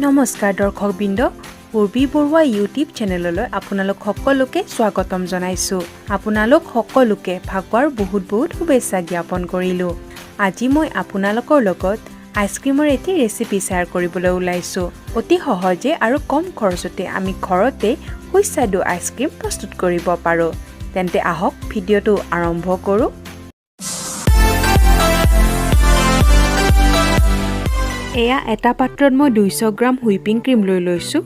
নমস্কাৰ দৰ্শকবৃন্দ, পূৰ্বী বৰুৱা ইউটিউব চেনেললৈ আপোনালোক সকলোকে স্বাগতম জনাইছোঁ। আপোনালোক সকলোকে ফাকুৱাৰ বহুত বহুত শুভেচ্ছা জ্ঞাপন কৰিলোঁ। আজি মই আপোনালোকৰ লগত আইচক্ৰীমৰ এটি ৰেচিপি শ্বেয়াৰ কৰিবলৈ ওলাইছোঁ। অতি সহজে আৰু কম খৰচতে আমি ঘৰতে সুস্বাদু আইচক্ৰীম প্ৰস্তুত কৰিব পাৰোঁ। তেন্তে আহক, ভিডিঅ'টো আৰম্ভ কৰোঁ। এয়া এটা পাত্ৰত মই 200 গ্ৰাম হুইপিং ক্ৰীম লৈ লৈছোঁ।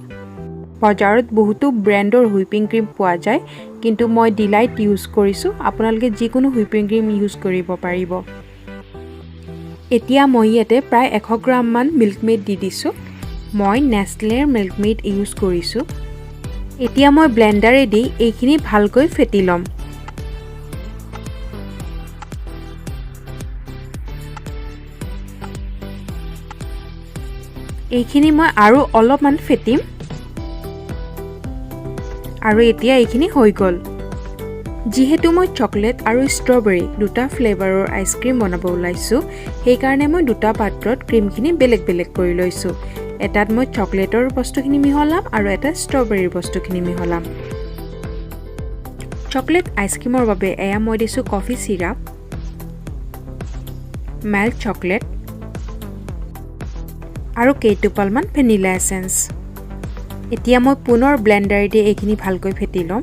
বজাৰত বহুতো ব্ৰেণ্ডৰ হুইপিং ক্ৰীম পোৱা যায়, কিন্তু মই ডিলাইট ইউজ কৰিছোঁ। আপোনালোকে যিকোনো হুইপিং ক্ৰীম ইউজ কৰিব পাৰিব। এতিয়া মই ইয়াতে প্ৰায় 100 গ্ৰামমান মিল্কমেড দি দিছোঁ। মই নেষ্টলেৰ মিল্কমেড ইউজ কৰিছোঁ। এতিয়া মই ব্লেণ্ডাৰেদি এইখিনি ভালকৈ ফেটি ল'ম। এইখিনি মই আৰু অলপমান ফেটিম। আৰু এতিয়া এইখিনি হৈ গ'ল। যিহেতু মই চকলেট আৰু ষ্ট্ৰবেৰী দুটা ফ্লেভাৰৰ আইচক্ৰীম বনাব ওলাইছোঁ, সেইকাৰণে মই দুটা পাত্ৰত ক্ৰীমখিনি বেলেগ বেলেগ কৰি লৈছোঁ। এটাত মই চকলেটৰ বস্তুখিনি মিহলাম আৰু এটা ষ্ট্ৰবেৰীৰ বস্তুখিনি মিহলাম। চকলেট আইচক্ৰীমৰ বাবে এয়া মই দিছোঁ কফি চিৰাপ, মেল্ট চকলেট আৰু কেইটোপালমান ভেনিলা এচেঞ্চ। এতিয়া মই পুনৰ ব্লেণ্ডাৰেদি এইখিনি ভালকৈ ফেটি ল'ম।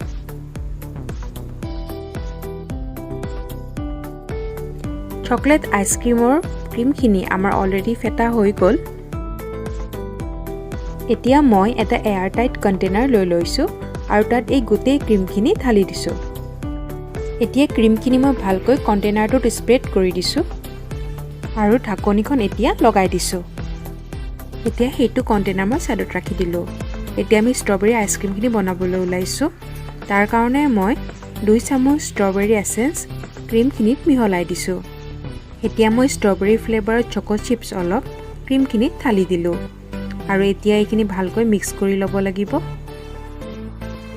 চকলেট আইচক্ৰীমৰ ক্ৰীমখিনি আমাৰ অলৰেডি ফেটা হৈ গ'ল। এতিয়া মই এটা এয়াৰ টাইট কণ্টেইনাৰ লৈ লৈছোঁ আৰু তাত এই গোটেই ক্ৰীমখিনি ঢালি দিছোঁ। এতিয়া ক্ৰীমখিনি মই ভালকৈ কণ্টেইনাৰটোত স্প্ৰেড কৰি দিছোঁ আৰু ঢাকনিখন এতিয়া লগাই দিছোঁ। এতিয়া সেইটো কণ্টেইনাৰ মই ছাইডত ৰাখি দিলোঁ। এতিয়া আমি ষ্ট্ৰবেৰী আইচক্ৰীমখিনি বনাবলৈ ওলাইছোঁ। তাৰ কাৰণে মই 2 চামুচ ষ্ট্ৰবেৰী এচেঞ্চ ক্ৰীমখিনিত মিহলাই দিছোঁ। এতিয়া মই ষ্ট্ৰবেৰী ফ্লেভাৰৰ চক' চিপছ অলপ ক্ৰীমখিনিত ঢালি দিলোঁ আৰু এতিয়া এইখিনি ভালকৈ মিক্স কৰি ল'ব লাগিব।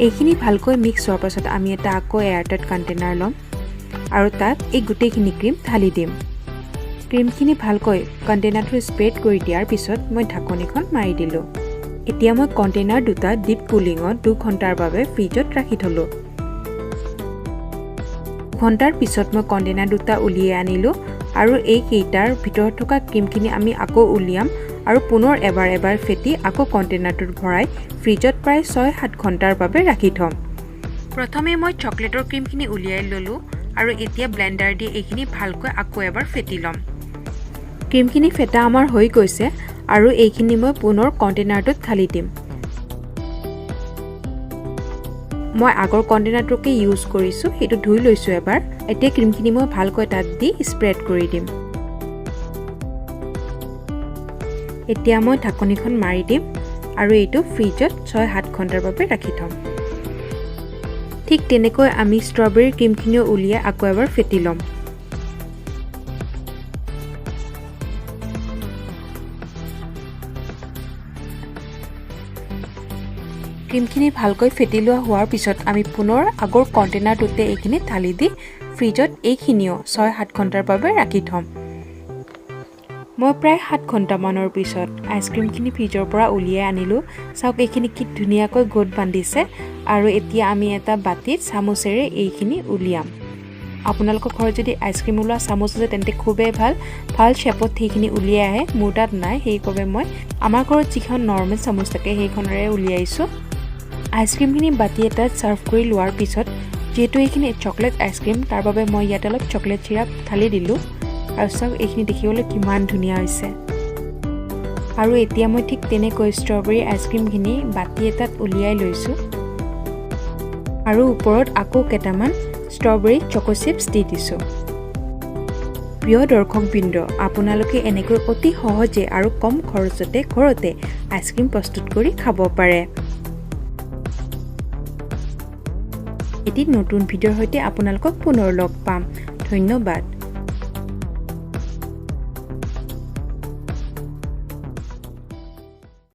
এইখিনি ভালকৈ মিক্স হোৱাৰ পাছত আমি এটা আকৌ এয়াৰটাইট কণ্টেইনাৰ ল'ম আৰু তাত এই গোটেইখিনি ক্ৰীম ঢালি দিম। ক্ৰীমখিনি ভালকৈ কণ্টেইনাৰটো স্প্ৰেড কৰি দিয়াৰ পিছত মই ঢাকনিখন মাৰি দিলোঁ। এতিয়া মই কণ্টেইনাৰ দুটা ডিপ কুলিঙত 2 ঘণ্টাৰ বাবে ফ্ৰিজত ৰাখি থ'লোঁ। ঘণ্টাৰ পিছত মই কণ্টেইনাৰ দুটা উলিয়াই আনিলোঁ আৰু এইকেইটাৰ ভিতৰত থকা ক্ৰীমখিনি আমি আকৌ উলিয়াম আৰু পুনৰ এবাৰ এবাৰ ফেটি আকৌ কণ্টেইনাৰটোত ভৰাই ফ্ৰিজত প্ৰায় 6-7 ঘণ্টাৰ বাবে ৰাখি থ'ম। প্ৰথমে মই চকলেটৰ ক্ৰীমখিনি উলিয়াই ল'লোঁ আৰু এতিয়া ব্লেণ্ডাৰ দি এইখিনি ভালকৈ আকৌ এবাৰ ফেটি ল'ম। ক্ৰীমখিনি ফেটা আমাৰ হৈ গৈছে আৰু এইখিনি মই পুনৰ কণ্টেইনাৰটোত ঢালি দিম। মই আগৰ কণ্টেইনাৰটোকে ইউজ কৰিছোঁ, সেইটো ধুই লৈছোঁ এবাৰ। এতিয়া ক্ৰীমখিনি মই ভালকৈ তাত দি স্প্ৰেড কৰি দিম। এতিয়া মই ঢাকনিখন মাৰি দিম আৰু এইটো ফ্ৰিজত 6-7 ঘণ্টাৰ বাবে ৰাখি থ'ম। ঠিক তেনেকৈ আমি ষ্ট্ৰবেৰী ক্ৰীমখিনিও উলিয়াই আকৌ এবাৰ ফেটি ল'ম। ক্ৰীমখিনি ভালকৈ ফেটি লোৱা হোৱাৰ পিছত আমি পুনৰ আগৰ কণ্টেইনাৰটোতে এইখিনি ঢালি দি ফ্ৰিজত এইখিনিও 6-7 ঘণ্টাৰ বাবে ৰাখি থ'ম। মই প্ৰায় 7 ঘণ্টামানৰ পিছত আইচক্ৰীমখিনি ফ্ৰিজৰ পৰা উলিয়াই আনিলোঁ। চাওক, এইখিনি কি ধুনীয়াকৈ গোট বান্ধিছে। আৰু এতিয়া আমি এটা বাতিত চামুচেৰে এইখিনি উলিয়াম। আপোনালোকৰ ঘৰত যদি আইচক্ৰীম ওলোৱা চামুচ আছে, তেন্তে খুবেই ভাল, ভাল শ্বেপত সেইখিনি উলিয়াই আহে। মোৰ তাত নাই, সেইবাবে মই আমাৰ ঘৰত যিখন নৰ্মেল চামুচ থাকে, সেইখনেৰে উলিয়াইছোঁ। আইচক্ৰীমখিনি বাতি এটাত ছাৰ্ভ কৰি লোৱাৰ পিছত, যিহেতু এইখিনি চকলেট আইচক্ৰীম, তাৰ বাবে মই ইয়াত অলপ চকলেট চিৰাপ ঢালি দিলোঁ। আৰু চাওক, এইখিনি দেখিবলৈ কিমান ধুনীয়া হৈছে। আৰু এতিয়া মই ঠিক তেনেকৈ ষ্ট্ৰবেৰী আইচক্ৰীমখিনি বাতি এটাত উলিয়াই লৈছোঁ আৰু ওপৰত আকৌ কেইটামান ষ্ট্ৰবেৰী চক' চিপছ দি দিছোঁ। প্ৰিয় দৰ্শকবৃন্দ, আপোনালোকে এনেকৈ অতি সহজে আৰু কম খৰচতে ঘৰতে আইচক্ৰীম প্ৰস্তুত কৰি খাব পাৰে। এটি নতুন ভিডিঅ'ৰ সৈতে আপোনালোকক পুনৰ লগ পাম। ধন্যবাদ।